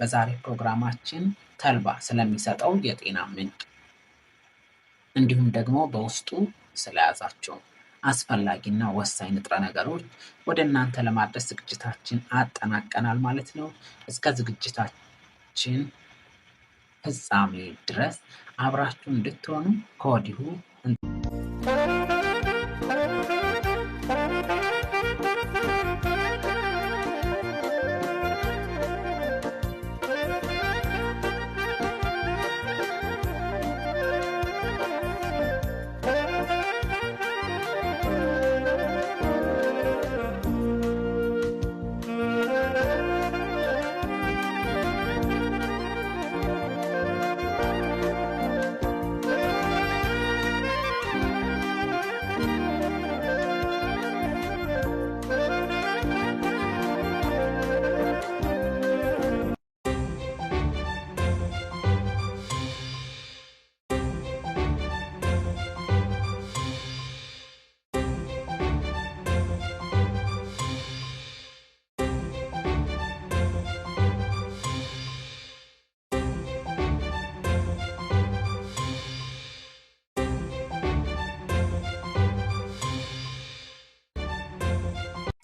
በዛሬ ፕሮግራማችን ተልባ ስለሚሰጠው የጤና ምንጭ እንዲሁም ደግሞ በውስጡ ስለያዛቸው አስፈላጊና ወሳኝ ንጥረ ነገሮች ወደ እናንተ ለማድረስ ዝግጅታችን አጠናቀናል ማለት ነው። እስከ ዝግጅታችን ፍጻሜ ድረስ አብራችሁ እንድትሆኑ ከወዲሁ።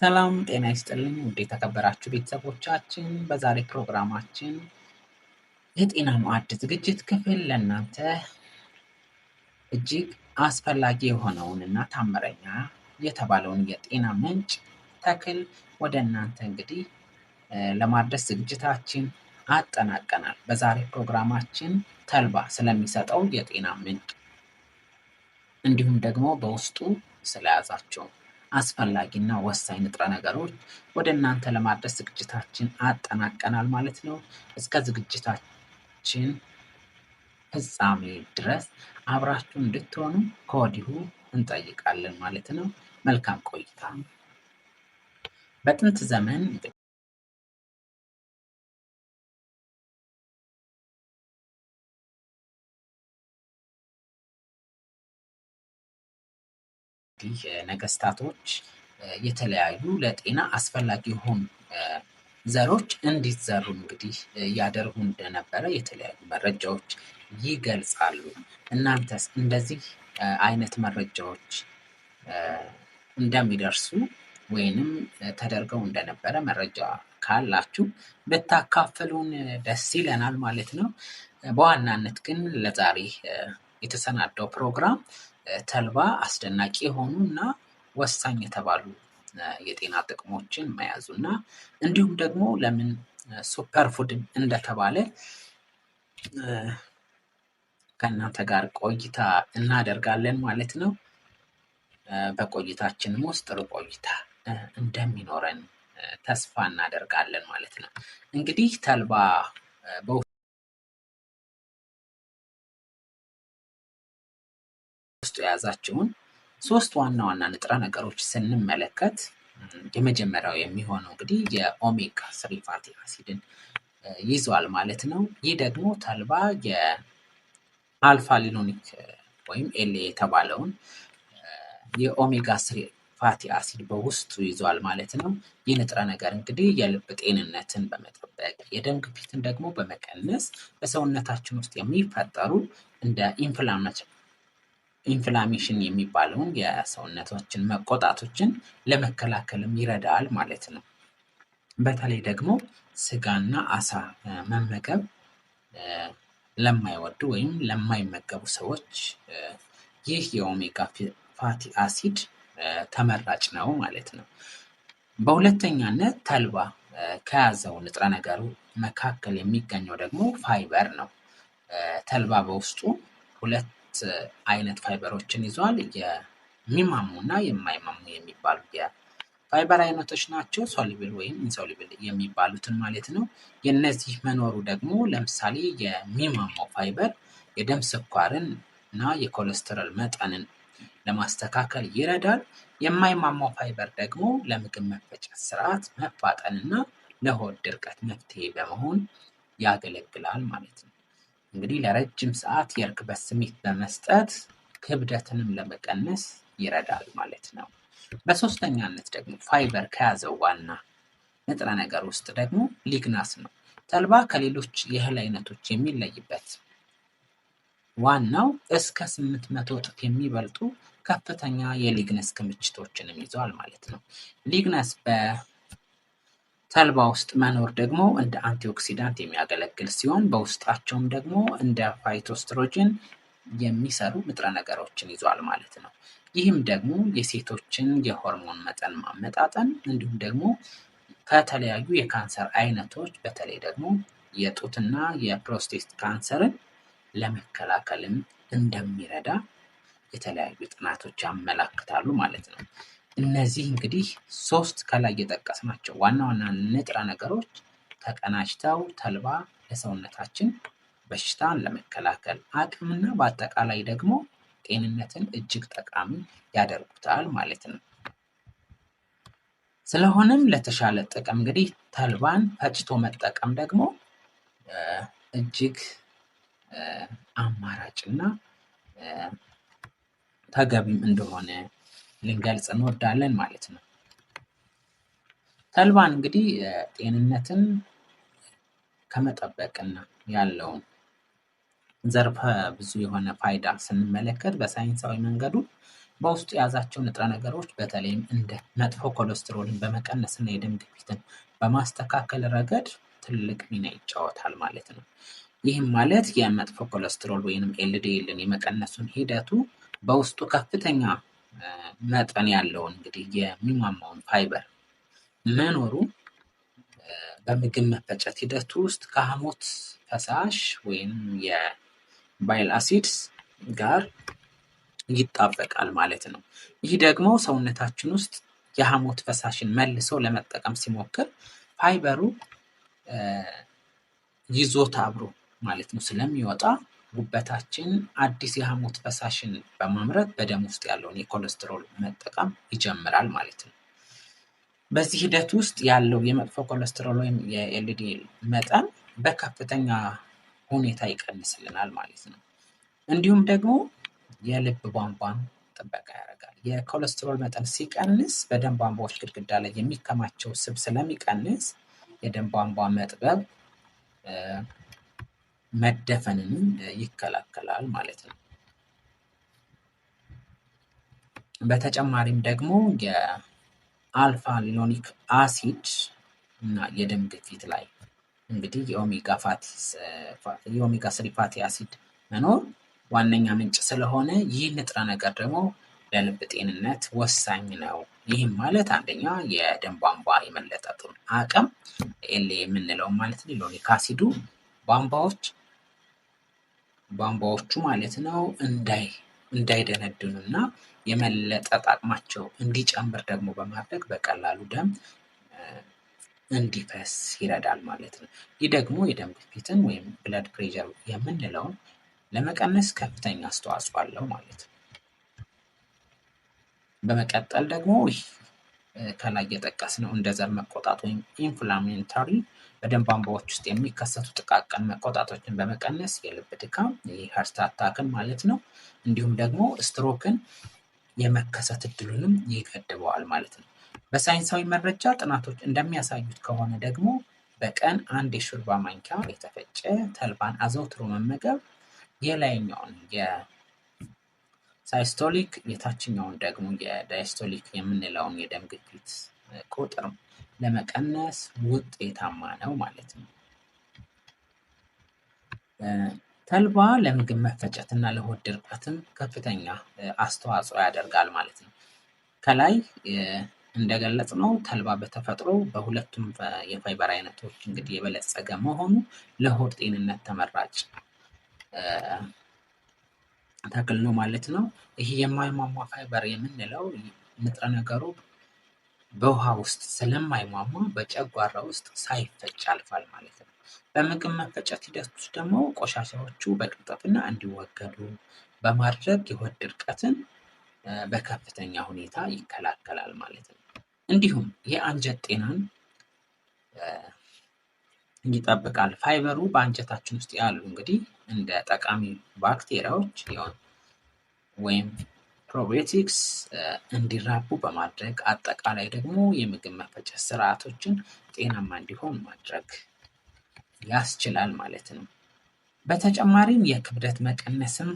ሰላም ጤና ይስጥልኝ ውድ የተከበራችሁ ቤተሰቦቻችን፣ በዛሬ ፕሮግራማችን የጤና ማዕድ ዝግጅት ክፍል ለእናንተ እጅግ አስፈላጊ የሆነውን እና ታምረኛ የተባለውን የጤና ምንጭ ተክል ወደ እናንተ እንግዲህ ለማድረስ ዝግጅታችን አጠናቀናል። በዛሬ ፕሮግራማችን ተልባ ስለሚሰጠው የጤና ምንጭ እንዲሁም ደግሞ በውስጡ ስለያዛቸው አስፈላጊና ወሳኝ ንጥረ ነገሮች ወደ እናንተ ለማድረስ ዝግጅታችን አጠናቀናል ማለት ነው። እስከ ዝግጅታችን ፍጻሜ ድረስ አብራችሁ እንድትሆኑ ከወዲሁ እንጠይቃለን ማለት ነው። መልካም ቆይታ። በጥንት ዘመን እንግዲህ ነገስታቶች የተለያዩ ለጤና አስፈላጊ የሆኑ ዘሮች እንዲዘሩ እንግዲህ ያደርጉ እንደነበረ የተለያዩ መረጃዎች ይገልጻሉ። እናንተስ እንደዚህ አይነት መረጃዎች እንደሚደርሱ ወይንም ተደርገው እንደነበረ መረጃ ካላችሁ ብታካፍሉን ደስ ይለናል ማለት ነው። በዋናነት ግን ለዛሬ የተሰናዳው ፕሮግራም ተልባ አስደናቂ የሆኑ እና ወሳኝ የተባሉ የጤና ጥቅሞችን መያዙ እና እንዲሁም ደግሞ ለምን super food እንደተባለ ከእናንተ ጋር ቆይታ እናደርጋለን ማለት ነው። በቆይታችንም ውስጥ ጥሩ ቆይታ እንደሚኖረን ተስፋ እናደርጋለን ማለት ነው። እንግዲህ ተልባ በውስጡ የያዛቸውን ሶስት ዋና ዋና ንጥረ ነገሮች ስንመለከት የመጀመሪያው የሚሆነው እንግዲህ የ omega 3 fatty acid ን ይዟል ማለት ነው። ይህ ደግሞ ተልባ የ alpha linolenic ወይም LA የተባለውን የ omega 3 fatty acid በውስጡ ይዟል ማለት ነው። ይህ ንጥረ ነገር እንግዲህ የልብ ጤንነትን በመጠበቅ፣ የደም ግፊትን ደግሞ በመቀነስ፣ በሰውነታችን ውስጥ የሚፈጠሩ እንደ inflammation የሚባለውን የሰውነታችን መቆጣቶችን ለመከላከልም ይረዳል ማለት ነው። በተለይ ደግሞ ስጋና አሳ መመገብ ለማይወዱ ወይም ለማይመገቡ ሰዎች ይህ የ omega fatty acid ተመራጭ ነው ማለት ነው። በሁለተኛነት ተልባ ከያዘው ንጥረ ነገሩ መካከል የሚገኘው ደግሞ ፋይበር ነው። ተልባ በውስጡ ሁለት አይነት ፋይበሮችን ይዟል። የሚሟሙ እና የማይሟሙ የሚባሉ የፋይበር አይነቶች ናቸው። Soluble ወይም insoluble የሚባሉትን ማለት ነው። የነዚህ መኖሩ ደግሞ ለምሳሌ የሚሟማው ፋይበር የደም ስኳርን እና የኮሌስተሮል መጠንን ለማስተካከል ይረዳል። የማይሟማው ፋይበር ደግሞ ለምግብ መፈጨት ስርዓት መፋጠንና ለሆድ ድርቀት መፍትሄ በመሆን ያገለግላል ማለት ነው። እንግዲህ ለረጅም ሰዓት የእርክበት ስሜት በመስጠት ክብደትንም ለመቀነስ ይረዳል ማለት ነው። በሶስተኛነት ደግሞ ፋይበር ከያዘው ዋና ንጥረ ነገር ውስጥ ደግሞ lignans ነው። ተልባ ከሌሎች የእህል አይነቶች የሚለይበት ዋናው እስከ 800 እጥፍ የሚበልጡ ከፍተኛ የ lignans ክምችቶችንም ይዟል ማለት ነው። Lignans በተልባ ውስጥ መኖር ደግሞ እንደ antioxidant የሚያገለግል ሲሆን በውስጣቸውም ደግሞ እንደ phytoestrogen የሚሰሩ ንጥረ ነገሮችን ይዟል ማለት ነው። ይህም ደግሞ የሴቶችን የሆርሞን መጠን ማመጣጠን እንዲሁም ደግሞ ከተለያዩ የካንሰር አይነቶች በተለይ ደግሞ የጡትና የፕሮስቴት ካንሰርን ለመከላከልም እንደሚረዳ የተለያዩ ጥናቶች ያመላክታሉ ማለት ነው። እነዚህ እንግዲህ ሶስት ከላይ የጠቀስናቸው ዋና ዋና ንጥረ ነገሮች ተቀናጅተው ተልባ ለሰውነታችን በሽታን ለመከላከል አቅምና በአጠቃላይ ደግሞ ጤንነትን እጅግ ጠቃሚ ያደርጉታል ማለት ነው። ስለሆነም ለተሻለ ጥቅም እንግዲህ ተልባን ፈጭቶ መጠቀም ደግሞ እጅግ አማራጭና ተገቢም እንደሆነ ልንገልጽ እንወዳለን ማለት ነው። ተልባን እንግዲህ ጤንነትን ከመጠበቅና ያለውን ዘርፈ ብዙ የሆነ ፋይዳ ስንመለከት በሳይንሳዊ መንገዱ በውስጡ የያዛቸው ንጥረ ነገሮች በተለይም እንደ መጥፎ ኮሌስትሮልን በመቀነስና የደም ግፊትን በማስተካከል ረገድ ትልቅ ሚና ይጫወታል ማለት ነው። ይህም ማለት የመጥፎ ኮሌስትሮል ወይንም LDL ን የመቀነሱን ሂደቱ በውስጡ ከፍተኛ መጠን ያለውን እንግዲህ የሚሟሟውን ፋይበር መኖሩ በምግብ መፈጨት ሂደቱ ውስጥ ከሐሞት ፈሳሽ ወይም የ bile acids ጋር ይጣበቃል ማለት ነው። ይህ ደግሞ ሰውነታችን ውስጥ የሐሞት ፈሳሽን መልሶ ለመጠቀም ሲሞክር ፋይበሩ ይዞት አብሮ ማለት ነው ስለሚወጣ ጉበታችን አዲስ የሐሞት ፈሳሽን በማምረት በደም ውስጥ ያለውን የኮሌስትሮል መጠቀም ይጀምራል ማለት ነው። በዚህ ሂደት ውስጥ ያለው የመጥፎ ኮሌስትሮል ወይም የ LDL መጠን በከፍተኛ ሁኔታ ይቀንስልናል ማለት ነው። እንዲሁም ደግሞ የልብ ቧንቧን ጥበቃ ያደርጋል። የኮሌስትሮል መጠን ሲቀንስ በደም ቧንቧዎች ግድግዳ ላይ የሚከማቸው ስብ ስለሚቀንስ የደም ቧንቧ መጥበብ መደፈንንም ይከላከላል ማለት ነው። በተጨማሪም ደግሞ የ alpha linolenic acid እና የደም ግፊት ላይ እንግዲህ የ omega 3 fatty acid መኖር ዋነኛ ምንጭ ስለሆነ ይህ ንጥረ ነገር ደግሞ ለልብ ጤንነት ወሳኝ ነው። ይህም ማለት አንደኛ የደም ቧንቧ የመለጠጡን አቅም LA የምንለው ማለት ነው linolenic acid ኡ ቧንቧዎቹ ማለት ነው እንዳይደነድኑና የመለጠጥ አቅማቸው እንዲጨምር ደግሞ በማድረግ በቀላሉ ደም እንዲፈስ ይረዳል ማለት ነው። ይህ ደግሞ የደም ግፊትን ወይም blood pressure የምንለውን ለመቀነስ ከፍተኛ አስተዋጽኦ አለው ማለት ነው። በመቀጠል ደግሞ ይህ ከላይ የጠቀስነው እንደ ዘር መቆጣት ወይም inflammatory በደም ቧንቧዎች ውስጥ የሚከሰቱ ጥቃቅን መቆጣቶችን በመቀነስ የልብ ድካም heart attack ን ማለት ነው፣ እንዲሁም ደግሞ ስትሮክን የመከሰት እድሉንም ይገድበዋል ማለት ነው። በሳይንሳዊ መረጃ ጥናቶች እንደሚያሳዩት ከሆነ ደግሞ በቀን አንድ የሾርባ ማንኪያ የተፈጨ ተልባን አዘውትሮ መመገብ የላይኛውን የ systolic የታችኛውን ደግሞ የ diastolic የምንለውን የደም ግፊት ቁጥር ለመቀነስ ውጤታማ ነው ማለት ነው። ተልባ ለምግብ መፈጨት እና ለሆድ ድርቀትም ከፍተኛ አስተዋጽኦ ያደርጋል ማለት ነው። ከላይ እንደገለጽነው ተልባ በተፈጥሮ በሁለቱም የፋይበር አይነቶች እንግዲህ የበለጸገ መሆኑ ለሆድ ጤንነት ተመራጭ ተክል ነው ማለት ነው። ይህ የማይሟሟ ፋይበር የምንለው ንጥረ ነገሩ በውሃ ውስጥ ስለማይሟሟ በጨጓራ ውስጥ ሳይፈጭ ያልፋል ማለት ነው። በምግብ መፈጨት ሂደት ውስጥ ደግሞ ቆሻሻዎቹ በቅልጥፍና እንዲወገዱ በማድረግ የሆድ ድርቀትን በከፍተኛ ሁኔታ ይከላከላል ማለት ነው። እንዲሁም የአንጀት ጤናን ይጠብቃል። ፋይበሩ በአንጀታችን ውስጥ ያሉ እንግዲህ እንደ ጠቃሚ ባክቴሪያዎች ወይም probiotics እንዲራቡ በማድረግ አጠቃላይ ደግሞ የምግብ መፈጨት ስርዓቶችን ጤናማ እንዲሆን ማድረግ ያስችላል ማለት ነው። በተጨማሪም የክብደት መቀነስም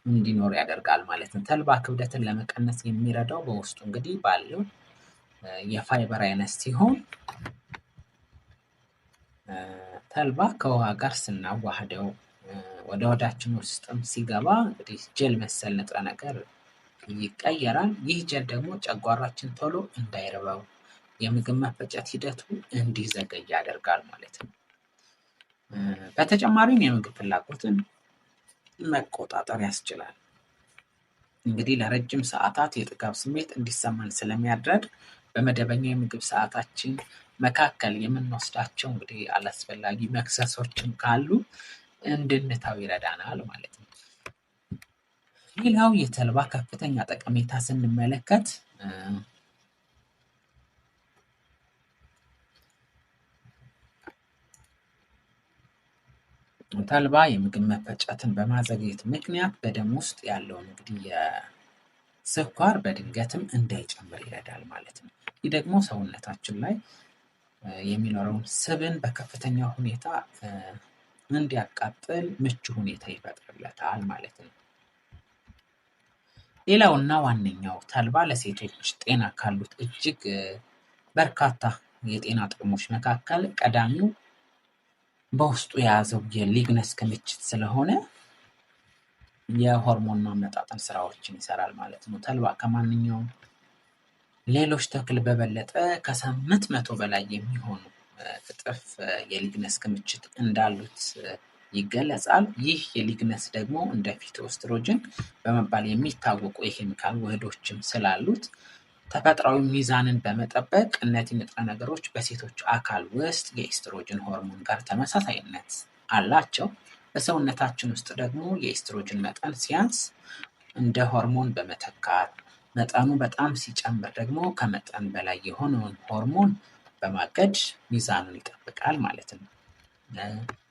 እንዲኖር ያደርጋል ማለት ነው። ተልባ ክብደትን ለመቀነስ የሚረዳው በውስጡ እንግዲህ ባለው የፋይበር አይነት ሲሆን ተልባ ከውሃ ጋር ስናዋህደው ወደ ሆዳችን ውስጥም ሲገባ እንግዲህ ጀል መሰል ንጥረ ነገር ይቀየራል። ይህ ጀል ደግሞ ጨጓራችን ቶሎ እንዳይርበው የምግብ መፈጨት ሂደቱ እንዲዘገይ ያደርጋል ማለት ነው። በተጨማሪም የምግብ ፍላጎትን መቆጣጠር ያስችላል። እንግዲህ ለረጅም ሰዓታት የጥጋብ ስሜት እንዲሰማን ስለሚያደርግ በመደበኛ የምግብ ሰዓታችን መካከል የምንወስዳቸው እንግዲህ አላስፈላጊ መክሰሶችም ካሉ እንድንተው ይረዳናል ማለት ነው። ሌላው የተልባ ከፍተኛ ጠቀሜታ ስንመለከት ተልባ የምግብ መፈጨትን በማዘግየት ምክንያት በደም ውስጥ ያለውን እንግዲህ የስኳር በድንገትም እንዳይጨምር ይረዳል ማለት ነው። ይህ ደግሞ ሰውነታችን ላይ የሚኖረውን ስብን በከፍተኛ ሁኔታ እንዲያቃጥል ምቹ ሁኔታ ይፈጥርለታል ማለት ነው። ሌላውና ዋነኛው ተልባ ለሴቶች ጤና ካሉት እጅግ በርካታ የጤና ጥቅሞች መካከል ቀዳሚው በውስጡ የያዘው የሊግነስ ክምችት ስለሆነ የሆርሞን ማመጣጠን ስራዎችን ይሰራል ማለት ነው። ተልባ ከማንኛውም ሌሎች ተክል በበለጠ ከ800 በላይ የሚሆኑ እጥፍ የ lignans ክምችት እንዳሉት ይገለጻል። ይህ የ lignans ደግሞ እንደ phytoestrogen በመባል የሚታወቁ የኬሚካል ውህዶችም ስላሉት ተፈጥሯዊ ሚዛንን በመጠበቅ እነዚህ ንጥረ ነገሮች በሴቶች አካል ውስጥ የኢስትሮጅን ሆርሞን ጋር ተመሳሳይነት አላቸው። በሰውነታችን ውስጥ ደግሞ የኢስትሮጅን መጠን ሲያንስ እንደ ሆርሞን በመተካት መጠኑ በጣም ሲጨምር ደግሞ ከመጠን በላይ የሆነውን ሆርሞን በማገድ ሚዛኑን ይጠብቃል ማለት ነው።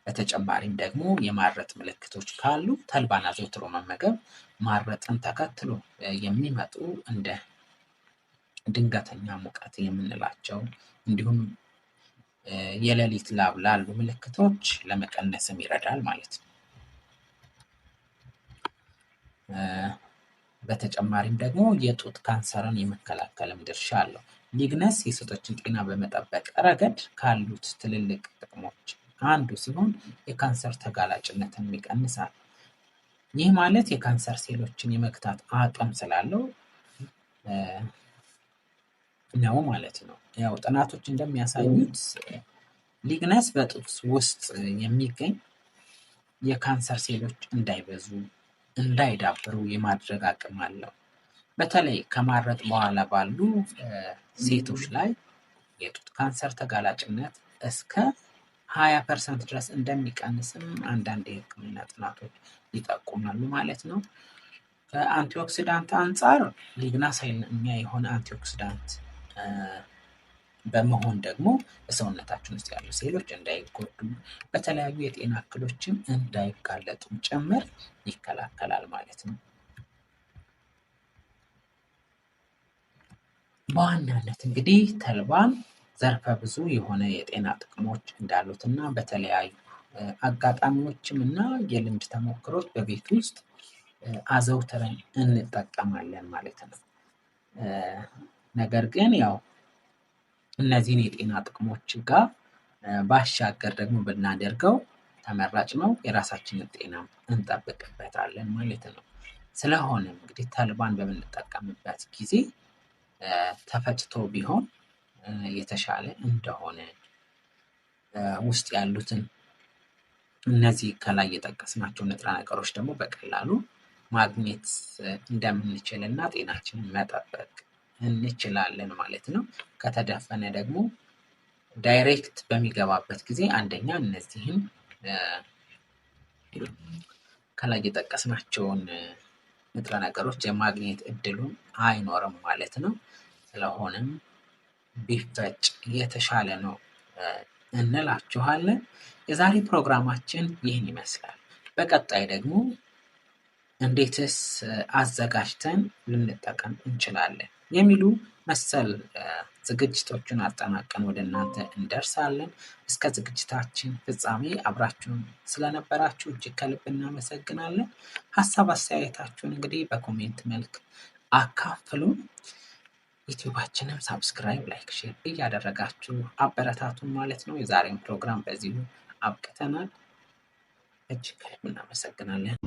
በተጨማሪም ደግሞ የማረጥ ምልክቶች ካሉ ተልባን አዘውትሮ መመገብ ማረጥን ተከትሎ የሚመጡ እንደ ድንገተኛ ሙቀት የምንላቸው እንዲሁም የሌሊት ላብ ላሉ ምልክቶች ለመቀነስም ይረዳል ማለት ነው። በተጨማሪም ደግሞ የጡት ካንሰርን የመከላከልም ድርሻ አለው። lignans የሴቶችን ጤና በመጠበቅ ረገድ ካሉት ትልልቅ ጥቅሞች አንዱ ሲሆን የካንሰር ተጋላጭነትን ይቀንሳል። ይህ ማለት የካንሰር ሴሎችን የመግታት አቅም ስላለው ነው ማለት ነው። ያው ጥናቶች እንደሚያሳዩት lignans በጡት ውስጥ የሚገኝ የካንሰር ሴሎች እንዳይበዙ እንዳይዳብሩ የማድረግ አቅም አለው። በተለይ ከማረጥ በኋላ ባሉ ሴቶች ላይ የጡት ካንሰር ተጋላጭነት እስከ 20% ድረስ እንደሚቀንስም አንዳንድ የሕክምና ጥናቶች ይጠቁማሉ ማለት ነው። ከ antioxidant አንጻር lignans ኃይለኛ የሆነ antioxidant በመሆን ደግሞ በሰውነታችን ውስጥ ያሉ ሴሎች እንዳይጎዱ በተለያዩ የጤና እክሎችም እንዳይጋለጡም ጭምር ይከላከላል ማለት ነው። በዋናነት እንግዲህ ተልባን ዘርፈ ብዙ የሆነ የጤና ጥቅሞች እንዳሉትና በተለያዩ አጋጣሚዎችም እና የልምድ ተሞክሮች በቤት ውስጥ አዘውትረን እንጠቀማለን ማለት ነው። ነገር ግን ያው እነዚህን የጤና ጥቅሞች ጋር ባሻገር ደግሞ ብናደርገው ተመራጭ ነው። የራሳችንን ጤና እንጠብቅበታለን ማለት ነው። ስለሆነም እንግዲህ ተልባን በምንጠቀምበት ጊዜ ተፈጭቶ ቢሆን የተሻለ እንደሆነ ውስጥ ያሉትን እነዚህ ከላይ የጠቀስናቸው ንጥረ ነገሮች ደግሞ በቀላሉ ማግኘት እንደምንችል እና ጤናችንን መጠበቅ እንችላለን ማለት ነው። ከተደፈነ ደግሞ direct በሚገባበት ጊዜ አንደኛ እነዚህን ከላይ የጠቀስናቸውን ንጥረ ነገሮች የማግኘት እድሉን አይኖርም ማለት ነው። ስለሆነም ቢፈጭ የተሻለ ነው እንላችኋለን። የዛሬ ፕሮግራማችን ይህን ይመስላል። በቀጣይ ደግሞ እንዴትስ አዘጋጅተን ልንጠቀም እንችላለን የሚሉ መሰል ዝግጅቶቹን አጠናቀን ወደ እናንተ እንደርሳለን። እስከ ዝግጅታችን ፍጻሜ አብራችሁን ስለነበራችሁ እጅግ ከልብ እናመሰግናለን። ሀሳብ አስተያየታችሁን እንግዲህ በ comment መልክ አካፍሉን። ዩቲዩባችንም subscribe፣ like፣ share እያደረጋችሁ አበረታቱን ማለት ነው። የዛሬውን ፕሮግራም በዚሁ አብቅተናል። እጅግ ከልብ እናመሰግናለን።